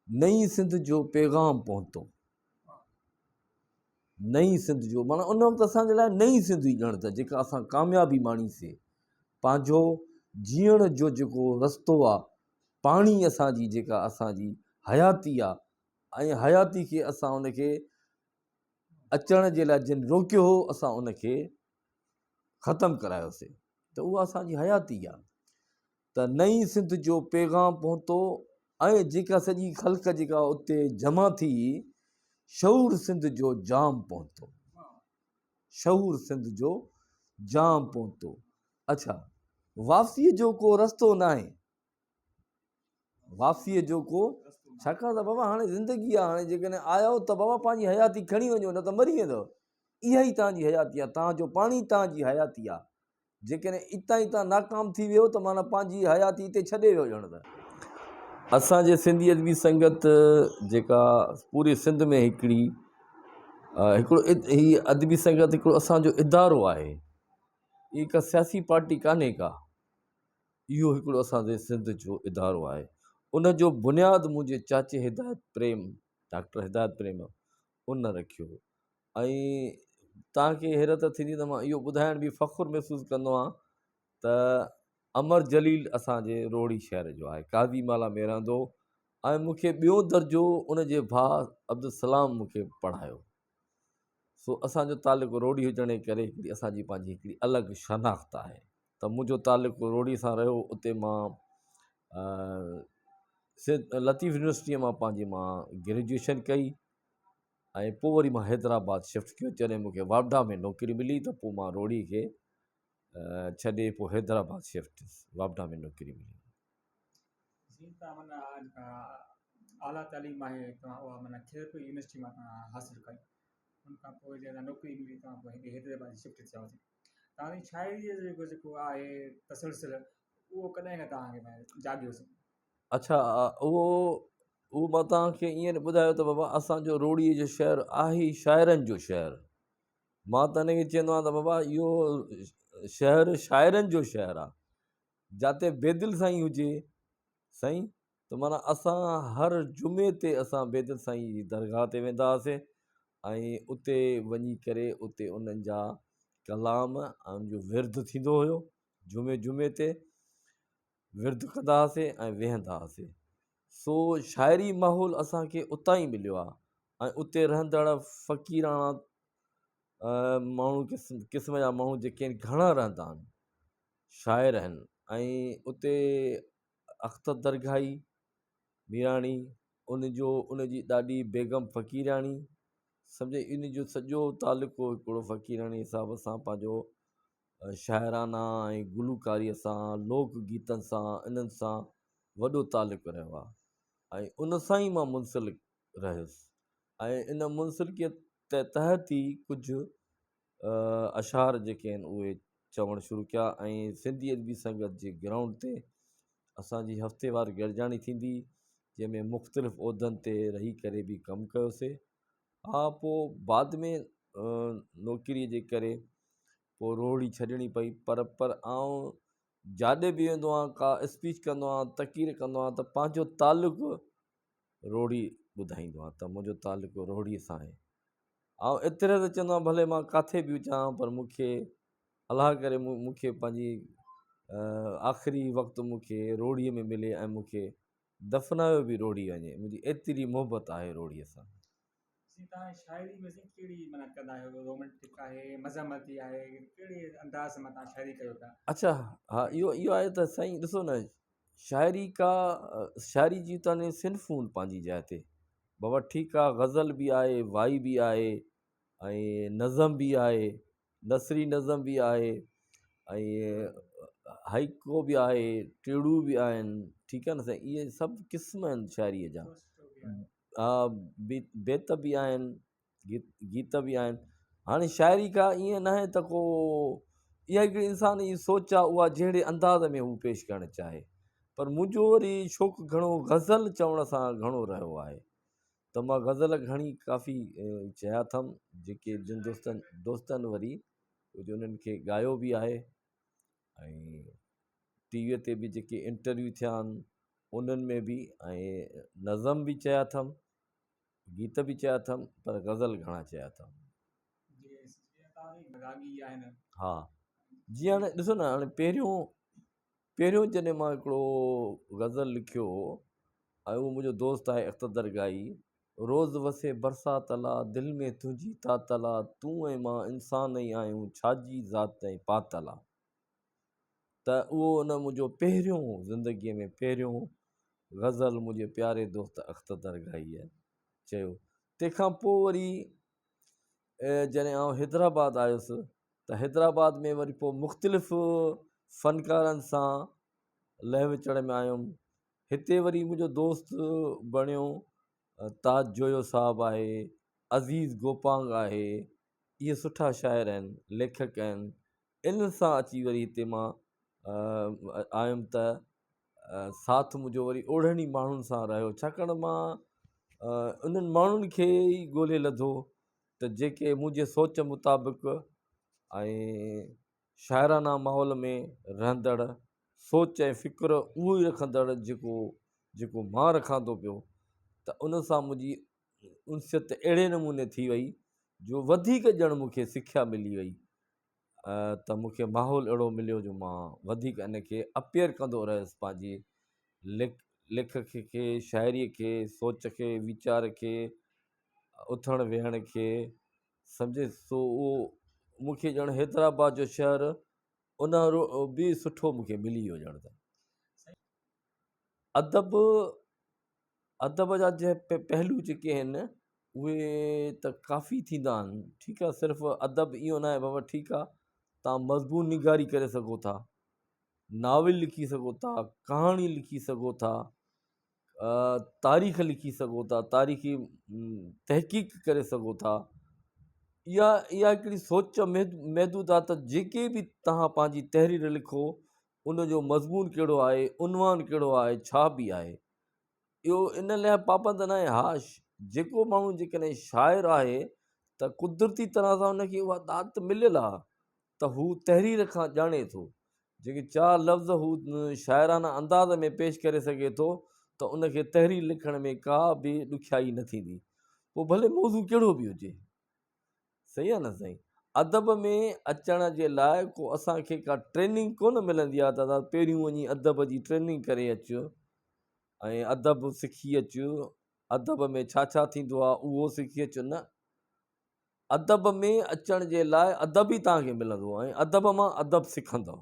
نئين سنڌ جو پيغام پهتو. نئين سنڌ جو معنيٰ ان وقت اسان جي لاء نئين سنڌ ئي ڄڻ ته جيڪا اسان ڪاميابي ماڻيسي پنهنجو جيئڻ جو جيڪو رستو آ پاڻي اسان جي جيڪا اسان جي حياتي آ ۽ حياتي کي اسان ان کي اچڻ جي لاء جن روڪيو هو اسان ان کي ختم ڪرايوسي ته اها اسان جي حياتي آ ته نئين سنڌ جو پيغام پهتو ۽ جيڪا سڄي خلق جيڪا اتي جمع ٿي شعور سنڌ جو جام پهتو شعور سنڌ جو جام پهتو اڇا واپسيء جو ڪو رستو ناهي واپسيء جو ڪو ڇاڪاڻ ته بابا هاڻي زندگي آهي هاڻي جيڪڏهن آيو ته بابا پنهنجي حياتي کڻي وڃو نه ته مري ويندو اها ئي تان جي حياتي آهي تان جو پاڻي تان جي حياتي آهي جيڪڏهن اتان ئي تان ناڪام ٿي ويو ته معنيٰ پنهنجي حياتي اتي ڇڏي ويو ڄڻ ته. اسان جي سنڌي ادبي سنگت جيڪا پوري سنڌ ۾ هڪڙي هڪڙو هي ادبي سنگت هڪڙو اسان جو ادارو آهي هي ڪا سياسي پارٽي ڪانهي ڪا اهو هڪڙو اسان جي سنڌ جو ادارو آهي ان جو بنياد منهنجي چاچي هدايت پريم ڊاڪٽر هدايت پريم ان رکيو ۽ توهان کي حيرت ٿيندي ته مان اهو ٻڌائڻ به فخر محسوس ڪندو آهيان ته امر جليل اسانجي روهڙي شهر جو آهي قاضي مالا ۾ رهندو ۽ مون کي ٻيو درجو ان جي ڀاء عبدالسلام مون کي پڙهايو سو اسانجو تعلق روهڙي هجڻ جي ڪري هڪڙي اسانجي پنهنجي هڪڙي الڳ شناخت آهي ته منهنجو تعلق روهڙي سان رهيو اتي مان لطيف يونيورسٽيء مان پنهنجي مان گريجوئيشن ڪئي ۽ پوء وري مان حيدرآباد شفٽ ڪيو جڏهن مون کي واپڊا ۾ نوڪري ملي ته پوء مان روهڙي کي ڇڏي پوء حيدرآباد شفٽ ٿيس واپڊا ۾ نوڪري ملي. جيئن توهان معنيٰ جيڪا اعليٰ تعليم آهي توهان اها معنيٰ خيرپور يونيورسٽي مان توهان حاصل ڪئي ان کان پوء جڏهن نوڪري ملي توهان پوء هتي حيدرآباد شفٽ ٿيا هئاسين توهان جي شاعري جو جيڪو جيڪو آهي تسلسل اهو ڪڏهن کان توهان کي جاڳيو سين؟ اڇا اهو اهو مان توهان کي ائين ٻڌايو ته بابا اسان جو روهڙيء جو شهر آهي ئي شاعرن جو شهر. مان ته هن کي چوندو آهيان ته بابا اهو شهر شاعرن جو شهر آهي. جاتي بيدل سائين هجي سائين ته معنيٰ اسان هر جمعي تي اسان بيدل سائين جي درگاهه تي ويندا هئاسين ۽ اتي وڃي ڪري اتي انهن جا ڪلام ۽ ان جو ورد ٿيندو هيو جمعي جمعي تي. ورد ڪندا هئاسين ۽ ويهندا هئاسين. سو شاعري ماحول اسان کي اتان ئي مليو آهي ۽ اتي رهندڙ فقيراڻا ماڻهو قسم قسم جا ماڻهو جيڪي آهن گهڻا رهندا آهن شاعر آهن ۽ اتي اختر درگاهي ميراڻي ان جو ان جي ڏاڏي بيگم فقيراڻي سمجهي ان جو سڄو تعلقو هڪڙو فقيراڻي حساب سان پنهنجو شاعرانه ۽ گلوڪاريء سان، لوڪ گيتن سان، انهن سان وڏو تعلق رهيو آهي ۽ ان سان ئي مان منسلڪ رهيس ۽ ان منسلڪيت تحت ئي ڪجهه اشعار جيڪي آهن اهي چوڻ شروع ڪيا ۽ سنڌي ادبي سنگت جي گرائونڊ تي اسان جي هفتيوار گڏجاڻي ٿيندي جنهن ۾ مختلف عهدن تي رهي ڪري به ڪم ڪيوسي ها پوء بعد ۾ نوڪريء جي ڪري پوء روهڙي ڇڏڻي پئي پر پر آئون جاڏي به ويندو آهيان ڪا اسپيچ ڪندو آهيان تقرير ڪندو آهيان ته پنهنجو تعلق روهڙي ٻڌائيندو آهيان ته منهنجو تعلق روهڙي سان آهي آئون ايتري ته چوندو آهيان ڀلي مان ڪاٿي به هجان پر مون کي الله ڪري مون کي پنهنجي آخري وقت مون کي روهڙي ۾ ملي ۽ مون کي دفنايو به روهڙي وڃي منهنجي ايتري محبت آهي روهڙي سان. سائين توهان شاعري ۾ سائين ڪهڙي معنيٰ ڪندا آهيو رومانٽڪ آهي مزاحمتي آهي ڪهڙي انداز مان توهان شاعري ڪيو ٿا. اڇا ها اهو اهو آهي ته سائين ڏسو نه شاعري ڪا شاعري جي تاني صنفون پنهنجي جاء تي بابا ٺيڪ آ غزل به آهي وائي به آهي ۽ نظم به آهي نثري نظم به آهي ۽ هائيڪو به آهي ٽيڙو به آهن ٺيڪ آهي نه سائين اهي سڀ قسم آهن شاعريء جا ها بيت به آهن گيت به آهن هاڻي شاعري ڪا ائين ناهي ته ڪو اها هڪڙي انسان جي سوچ آهي اها جهڙي انداز ۾ هو پيش ڪرڻ چاهي پر منهنجو وري شوق گهڻو غزل چوڻ سان گهڻو رهيو آهي ته مان غزل گهڻي ڪافي چيا اٿم جيڪي جن دوستن دوستن وري ڪجهه انهن کي ڳايو به آهي ۽ ٽي ويء تي به جيڪي انٽرويو ٿيا آهن انهن ۾ به ۽ نظم به چيا اٿم، گيت به چيا اٿم پر غزل گهڻا چيا اٿم. ها جيئن هاڻي ڏسو نه هاڻي پهريون پهريون جڏهن مان هڪڙو غزل لکيو هو ۽ اهو منهنجو دوست آهي اختر درگاهي روز وسي برسات الا دل ۾ تنهنجي تات الا تون ۽ مان انسان ئي آهيون ڇاجي ذات ۽ پات الا ته اهو ان منهنجو پهريون زندگيء ۾ پهريون غزل منهنجي پياري دوست اختر درگاهيء چيو تنهن کان پوء وري جڏهن آئون حيدرآباد آيس ته حيدرآباد ۾ وري پوء مختلف فنڪارن سان لهه وچڙ ۾ آيم هتي وري منهنجو دوست بڻيو تاج جويو صاحب آهي عزيز گوپانگ آهي اهي سٺا شاعر آهن ليکڪ آهن انهن سان اچي وري هتي مان آيم ته ساٿ منهنجو وري اوڙهن ئي ماڻهن سان رهيو ڇاڪاڻ مان انهن ماڻهن کي ئي ڳولي لڌو ته جيڪي منهنجي سوچ مطابق ۽ شاعرانه ماحول ۾ رهندڙ سوچ ۽ فڪر اهو ئي رکندڙ جيڪو جيڪو مان رکان ٿو پيو ته ان سان منهنجي انسيت اهڙي نموني ٿي وئي جو وڌيڪ ڄڻ مون کي سکيا ملي وئي ته مون کي ماحول اهڙو مليو جو مان وڌيڪ ان کي اپيئر ڪندو رهيس پنهنجي ليک ليکڪ کي شاعري کي سوچ کي ويچار کي اٿڻ ويهڻ کي سمجهي سو اهو مون کي ڄڻ حيدرآباد جو شهر ان به سٺو مون کي ملي ويو ڄڻ ته ادب ادب جا جنهن پهلو جيڪي آهن اهي ته ڪافي ٿيندا آهن ٺيڪ آهي صرف ادب اهو ناهي بابا ٺيڪ آهي تان مضمون نگاري ڪري سگهو ٿا ناول لکي سگهو ٿا ڪهاڻي لکي سگهو ٿا تاريخ لکي سگهو ٿا تاريخي تحقيق ڪري سگهو ٿا اها اها هڪڙي سوچ محدود آهي ته جيڪي به توهان پنهنجي تحرير لکو ان جو مضمون ڪهڙو آهي عنوان ڪهڙو آهي ڇا به آهي اهو ان لاء پابند نه آهي ها جيڪو ماڻهو جيڪڏهن شاعر آهي ته قدرتي طرح سان ان کي اها ڏات مليل آهي ته هو تحرير کان ڄاڻي ٿو. جيڪي چار لفظ هو شاعرانه انداز ۾ پيش ڪري سگهي ٿو ته ان کي تحرير لکڻ ۾ ڪا به ڏکيائي نه ٿيندي. پوء ڀلي موضوع ڪهڙو به هجي. صحيح آهي نه سائين. ادب ۾ اچڻ جي لاء ڪو اسان کي ڪا ٽريننگ ڪونه ملندي آهي ته دادا پهريون وڃي ادب جي ٽريننگ ڪري اچ ۽ ادب سکي اچ، ادب ۾ ڇا ڇا ٿيندو آهي اهو سکي اچ نه. ادب ۾ اچڻ جي لاء ادب ئي توهان کي ملندو ۽ ادب مان ادب سکندؤ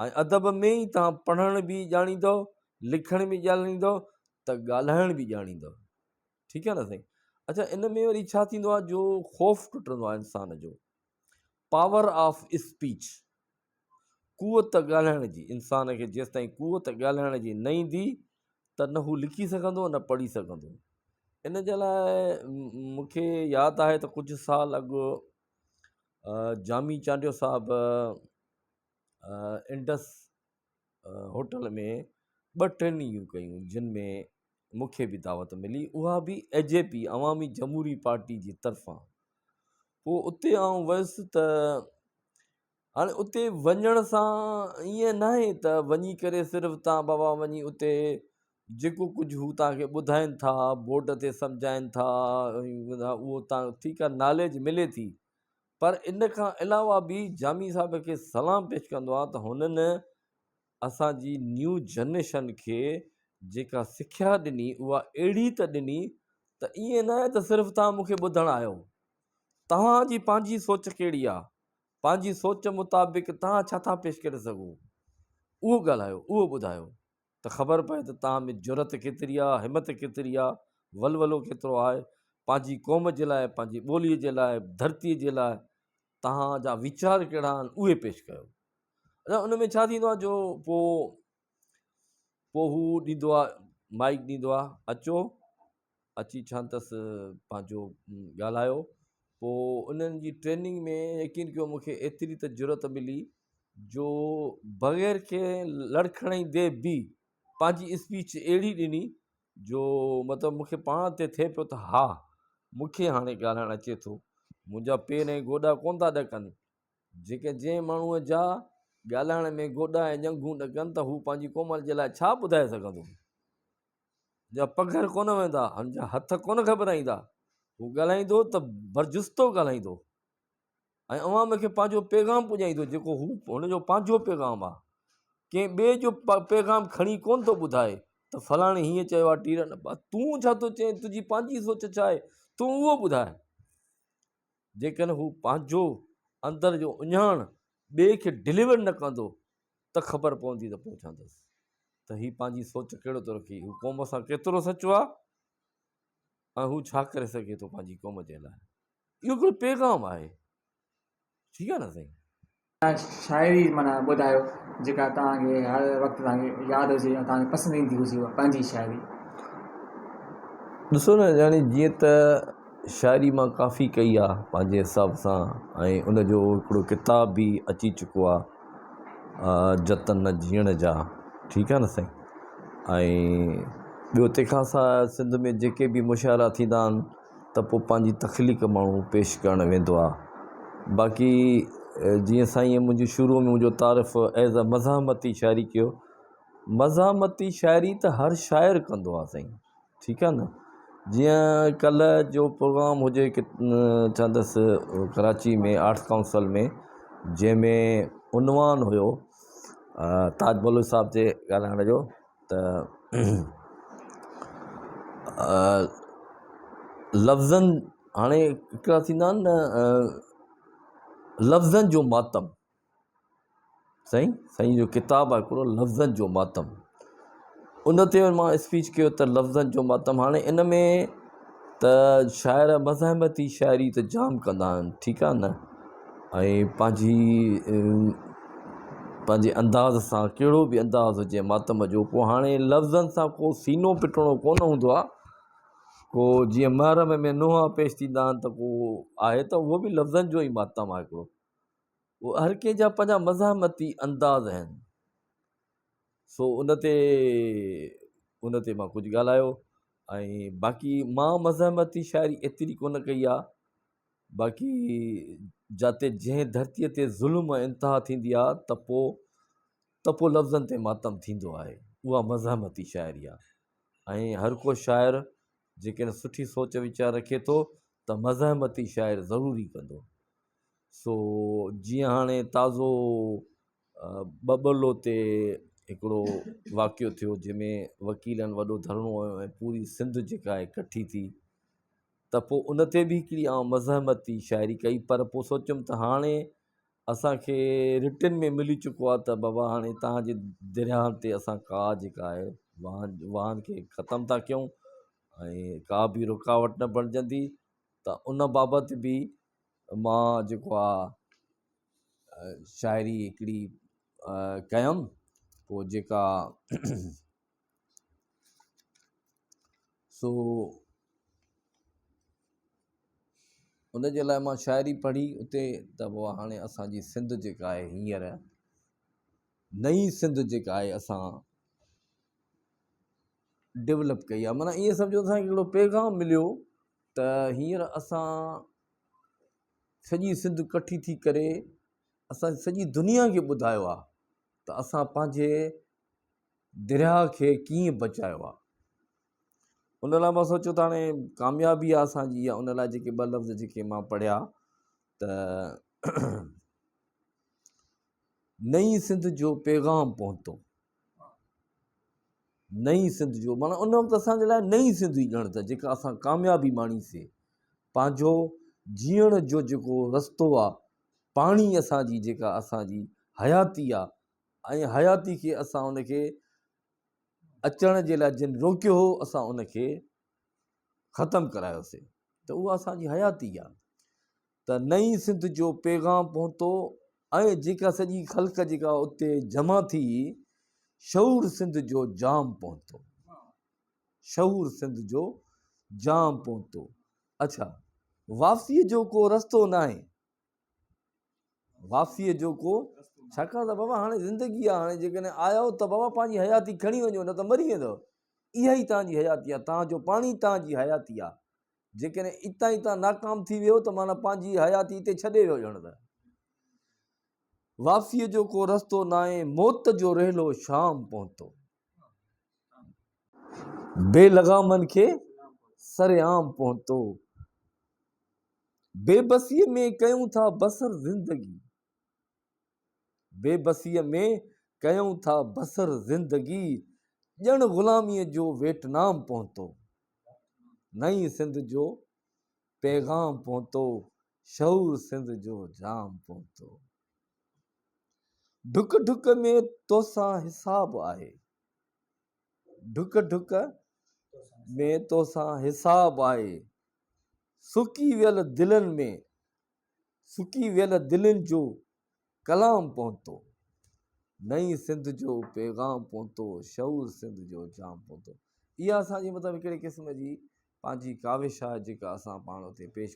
۽ ادب ۾ ئي توهان پڙهڻ به ڄاڻيندؤ لکڻ به ڄاڻيندؤ ته ڳالهائڻ به ڄاڻيندؤ ٺيڪ آهي نه سائين اچھا ان ۾ وري ڇا ٿيندو آهي جو خوف ٽٽندو آهي انسان جو پاور آف اسپيچ قوت ڳالهائڻ جي انسان کي جيستائين قوت ڳالهائڻ جي نه ايندي ته نه هو لکي سگهندو نه پڙهي سگهندو ان جي لاء مونکي ياد آهي ته ڪجهه سال اڳ جامي چانڊيو صاحب انڊس هوٽل ۾ ٻه ٽريننگون ڪيون جن ۾ مونکي به دعوت ملي اها به اي جي پي عوامي جمهوري پارٽي جي طرفان پوء اتي آئون ويس ته هاڻي اتي وڃڻ سان ائين ناهي ته وڃي ڪري صرف تان بابا وڃي اتي جيڪو ڪجهه هو تان کي ٻڌائين ٿا بورڊ تي سمجهائين ٿا اهو تان ٺيڪ آهي ناليج ملي ٿي پر ان کان علاوه به جامي صاحب کي سلام پيش ڪندو آهيان ته هنن اسان جي نيو جنريشن کي جيڪا سکيا ڏني اها اهڙي ته ڏني ته ائين ناهي ته صرف تان مون کي ٻڌڻ آيو توهان جي پنهنجي سوچ ڪهڙي آهي پنهنجي سوچ مطابق توهان ڇا ٿا پيش ڪري سگهو اهو ڳالهايو اهو ٻڌايو ته خبر پئي ته توهان ۾ جرئت ڪيتري آهي همت ڪيتري آهي ولولو ڪيترو آهي پنهنجي قوم جي لاء پنهنجي ٻولي جي لاء ڌرتي جي لاء توهان جا ويچار ڪهڙا آهن اهي پيش ڪيو اچا ان ۾ ڇا ٿيندو آهي جو پوء پوء هو ڏيندو آهي مائڪ ڏيندو آهي اچو اچي ڇانتس پنهنجو ڳالهايو پوء انهن جي ٽريننگ ۾ يقين ڪيو مونکي ايتري ته جرئت ملي جو بغير ڪنهن لڙکڙائيندي به پنهنجي اسپيچ اهڙي ڏني جو مطلب مونکي پاڻ تي ٿئي پيو ته ها مونکي هاڻي ڳالهائڻ اچي ٿو منهنجا پير ۽ گوڏا ڪونه ٿا ڏڪن جيڪي جنهن ماڻهوء جا ڳالهائڻ ۾ گوڏا ۽ ڄنگهون ڏڪن ته هو پنهنجي قوم جي لاء ڇا ٻڌائي سگهندو؟ جا پگهر ڪونه وهندا، هن جا هٿ ڪونه گهٻرائيندا. هو ڳالهائيندو ته برجستو ڳالهائيندو ۽ عوام کي پنهنجو پيغام پڄائيندو جيڪو هو هن جو پنهنجو پيغام آهي. ڪنهن ٻئي جو پيغام کڻي ڪونه ٿو ٻڌائي ته فلاڻي هيئن چيو آهي ٽيرن تون ڇا ٿو چئين تنهنجي پنهنجي سوچ ڇا آهي تون اهو ٻڌاء. جيڪڏهن هو پنهنجو اندر جو اهڃاڻ ٻئي کي ڊليور نه ڪندو ته خبر پوندي ته پهچندس ته هي پنهنجي سوچ ڪهڙو ٿو رکي، هو قوم سان ڪيترو سچو آهي ۽ هو ڇا ڪري سگهي ٿو پنهنجي قوم جي لاء. اهو هڪڙو پيغام آهي. ٺيڪ آهي نه سائين. شاعري معنيٰ ٻڌايو جيڪا توهان کي هر وقت توهان کي ياد هجي ۽ توهان کي پسند ايندي هجي اها پنهنجي شاعري. ڏسو نه يعني جيئن ته شاعري مان ڪافي ڪئي آ پنهنجي حساب سان ۽ ان جو هڪڙو ڪتاب به اچي چڪو آ جتن نه جيئڻ جا ٺيڪ آ نه سائين ۽ ٻيو تنهن کان سواء سنڌ ۾ جيڪي به مشاعرا ٿيندا آهن ته پوء پنهنجي تخليق ماڻهو پيش ڪرڻ ويندو آ باقي جيئن سائين منهنجي شروع ۾ منهنجو تعارف ايز اي مزاحمتي شاعري ڪيو مزاحمتي شاعري ته هر شاعر ڪندو آ سائين ٺيڪ آ نه جيئن ڪلهه جو پروگرام هجي چوندس ڪراچي ۾ آرٽس ڪائونسل ۾ جنهن ۾ عنوان هيو تاج بلوچ صاحب جي ڳالهائڻ جو ته لفظن هاڻي هڪڙا ٿيندا آهن نه لفظن جو ماتم سائين سائين جو ڪتاب آهي هڪڙو لفظن جو ماتم ان تي مان اسپيچ ڪيو ته لفظن جو ماتم هاڻي ان ۾ ته شاعر مزاحمتي شاعري ته جام ڪندا آهن ٺيڪ آهي نه ۽ پنهنجي پنهنجي انداز سان ڪهڙو به انداز هجي ماتم جو پوء هاڻي لفظن سان ڪو سينو پٽڻو ڪونه هوندو آهي ڪو جيئن محرم ۾ نوحا پيش ٿيندا آهن ته پوء آهي ته اهو به لفظن جو ئي ماتم آهي هڪڙو اهو هر ڪنهن جا پنهنجا مزاحمتي انداز آهن سو ان تي ان تي مان ڪجهه ڳالهايو ۽ باقي مان مزاحمتي شاعري ايتري ڪونه ڪئي آهي باقي جاتي جنهن ڌرتيء تي ظلم ۽ انتها ٿيندي آهي ته پوء ته پوء لفظن تي ماتم ٿيندو آهي اها مزاحمتي شاعري آهي ۽ هر ڪو شاعر جيڪڏهن سٺي سوچ ويچار رکي ٿو ته مزاحمتي شاعر ضروري ڪندو سو جيئن هاڻي تازو ٻٻرلو تي هڪڙو واقعو ٿيو جنهن ۾ وڪيلن وڏو ڌرڻو هنيو ۽ پوري سنڌ جيڪا آهي ڪٺي ٿي ته پوء ان تي به هڪڙي آئون مزاحمتي شاعري ڪئي پر پوء سوچيم ته هاڻي اسانکي رٽن ۾ ملي چڪو آهي ته بابا هاڻي تهان جي درياهن تي اسان ڪا جيڪا آهي واهن واهن کي ختم ٿا ڪيون ۽ ڪا به رڪاوٽ نه بڻجندي ته ان بابت به مان جيڪو آ شاعري هڪڙي ڪيم پوء جيڪا سو ان جي لاء مان شاعري پڙهي اتي ته پوء هاڻي اسانجي سنڌ جيڪا آهي هينئر نئين سنڌ جيڪا آهي اسان ڊولپ ڪئي آهي معنيٰ ائين سمجهو اسانکي هڪڙو پيغام مليو ته هينئر اسان سڄي سنڌ ڪٺي ٿي ڪري اسان سڄي دنيا کي ٻڌايو آهي ته اسان پنهنجي درياهه کي ڪيئن بچايو آهي ان لاء مان سوچيو ته هاڻي ڪاميابي آهي اسانجي ان لاء جيڪي ٻه لفظ جيڪي مان پڙهيا ته نئين سنڌ جو پيغام پهتو نئين سنڌ جو معنيٰ ان وقت اسان جي لاء نئين سنڌ هئي ڄڻ ته جيڪا اسان ڪاميابي ماڻيسي پنهنجو جيئڻ جو جيڪو رستو آ پاڻي اسان جي جيڪا اسان جي حياتي آ ۽ حياتي کي اسان ان کي اچڻ جي لاء جن روڪيو هو اسان ان کي ختم ڪرايوسي ته اها اسان جي حياتي آ ته نئين سنڌ جو پيغام پهتو ۽ جيڪا سڄي خلق جيڪا اتي جمع ٿي شعور سنڌ جو جام پهتو شعور سنڌ جو جام پهتو اڇا واپسيء جو ڪو رستو ناهي واپسيء جو ڪو ڇاڪاڻ ته بابا هاڻي زندگي آهي هاڻي جيڪڏهن آيو ته بابا پنهنجي حياتي کڻي وڃو نه ته مري ويندو اها ئي تنهنجي حياتي آهي تنهنجو پاڻي تنهنجي حياتي آهي جيڪڏهن اتان ئي تان ناڪام ٿي ويو ته معنيٰ پنهنجي حياتي اتي ڇڏي ويو ڄڻ ته واپسيء جو ڪو رستو ناهي موت جو رحلو شام پهتو. بي لغامن کي سرعام پهتو. بي بسيء ۾ ڪيون ٿا بسر زندگي. بي بسيء ۾ ڪيون ٿا بسر زندگي. ڄڻ غلاميء جو ويٽنام پهتو. نئين سنڌ جو پيغام پهتو. شعور سنڌ جو جام پهتو. ڍڪ ڍڪ ۾ توسان حساب آهي. ڍڪ ڍڪ ۾ توسان حساب آهي. سڪي ويل دلن ۾ سڪي ويل دلين جو ڪلام پهتو. نئين سنڌ جو پيغام پهتو. شعور سنڌ جو جام پهتو. اها اسان جي مطلب هڪڙي قسم جي پنهنجي ڪاوش آهي جيڪا اسان پاڻ اتي پيش.